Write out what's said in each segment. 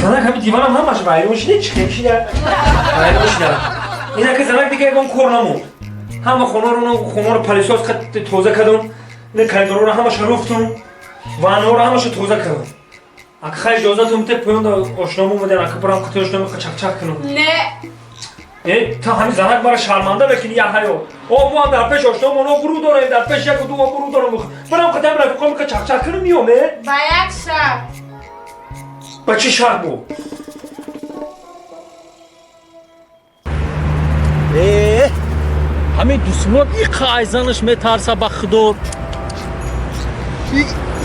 Занак ҳами диванам ҳамаш вайрон шида, чӣ хел шида? Вайрон шида. Инака занак дига ягон кор намонд. Ҳама хонаро хонаро пылесос тоза кардум, ина коридорро ҳамаша руфтум, ваннаро ҳамаша тоза кардум. Ака хай иҷозатум те поён ошномо омадан, ака барам қити ошномо чақчақ кунум. Не. Э, та ҳами занак мара шарманда мекунӣ я ҳаё. О, мо ҳам дар пеш ошномо обрӯ дорем, дар пеш яку ду обрӯ дорем. Барам қити ҳам рафиқом чақчақ кунум миём, э? Ба як шарт. Ба чӣ шарт бу? Э, ҳамин дусмон иқа айзанаш метарса ба худо.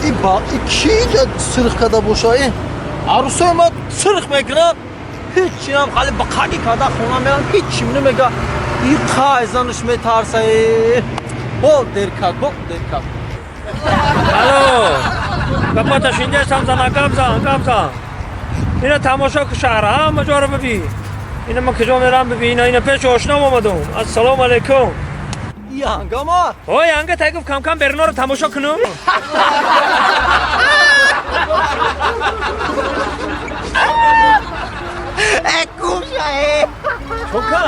И ба и ки инҷа сирх карда боша? Э, арӯсои ма сирх мекунад, ҳечинам хали ба қаги карда хона мерам, ҳечим намега. Иқа айзанаш метарса. Э, бо дер кард, бо дер кард. Алло, гапата шиндесам зана, гап зан, гап зан. Ина тамошо ку шаҳра, ҳама ҷоро бибин. Ина ман куҷо мерам бибин, ина ина пеш ошном омадум. Ассалому алайкум. Янгама? Ой, янга тай гуфт кам-кам берунаро тамошо кунум. Э, куша, э. Чока?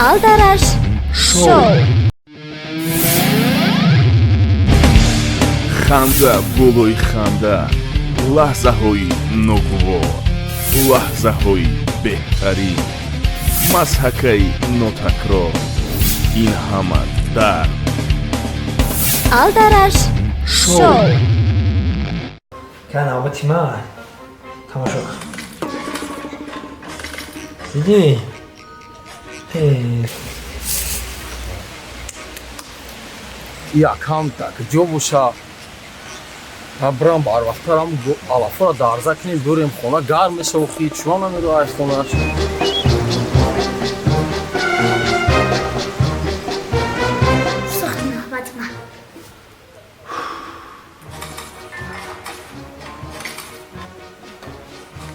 Алдараш шоу. Ханда болои ханда, лаҳзаҳои ногувор, лаҳзаҳои беҳтарин, мазҳакаи нотакрор, ин ҳама дар Алдараш шоу. Ка навбати ман. Тамошо кун. Дидӣ? Э, Якам так ҷо боша. Ма бирам барвақттарам алафора дарза кунем, бирем хона, гарм мешава, хи чума намеро аз хонаш. Сухти навбати ман.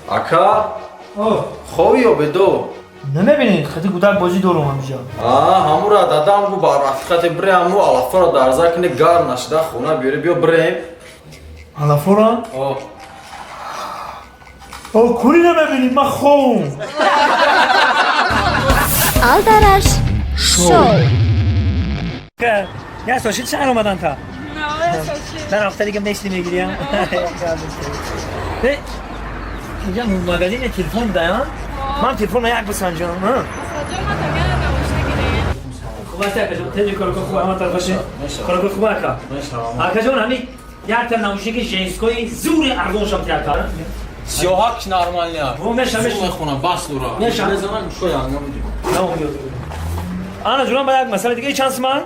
Ака, О, хобӣ ё бедор? Намебинед, хати гудак бозӣ дорум ҳамиҷа. А, ҳамура дадам гу барвақти хате бирем, ҳаму алафора дарза куне, гарм нашида хона биёре, биё бирем. Алафора? О. О, кури намебинӣ, ман ховум. Алдараш шоу. Я сошид шаҳр омадан та. Дар ҳафта дига месли мегирям. Э, инҷа магазини телефон даям. Ман телефонро як бисанҷам. Хуб аст, акаҷон, теҷи корко хуб, ҳама тарафаши. Корко хуб, ака. Акаҷон, ҳами якта наушники женской зури арзон шам ти ака. Сиёҳак нормальня. О, меша, меша. Мехона бас дура. Меша. Мезанам шоя анга будем. Тамом ёд. Ана ҷонам, ба як масъала дига чанд суман?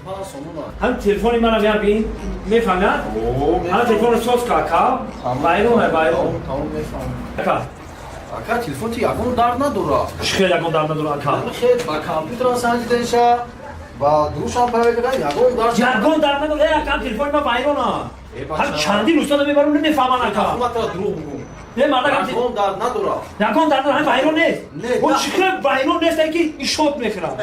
25 сомона. Ҳам телефони манам як бин, мефаҳмад? О, Ҳам телефонро соз ка, ака. Вайрон, вайрон. Тамом, мефаҳмам. Ака, Ака, телефон ти ягон дард надора. Чӣ хел ягон дард надора, ака? Хел ба компютерам санҷидаиша, ба дурушам пайваста, ягон дард. Ягон дард надора, э, ака, телефони ман вайрона. Э, Ҳам чандин устодо мебарам, намефаҳман, ака. Ман тара дурӯғ бугум. Не, мардак, ҳам Ягон дард надора. Ягон дард надора, ҳам вайрон нест. Не, О, чӣ хел вайрон нест, ки ин шот мехӯрад.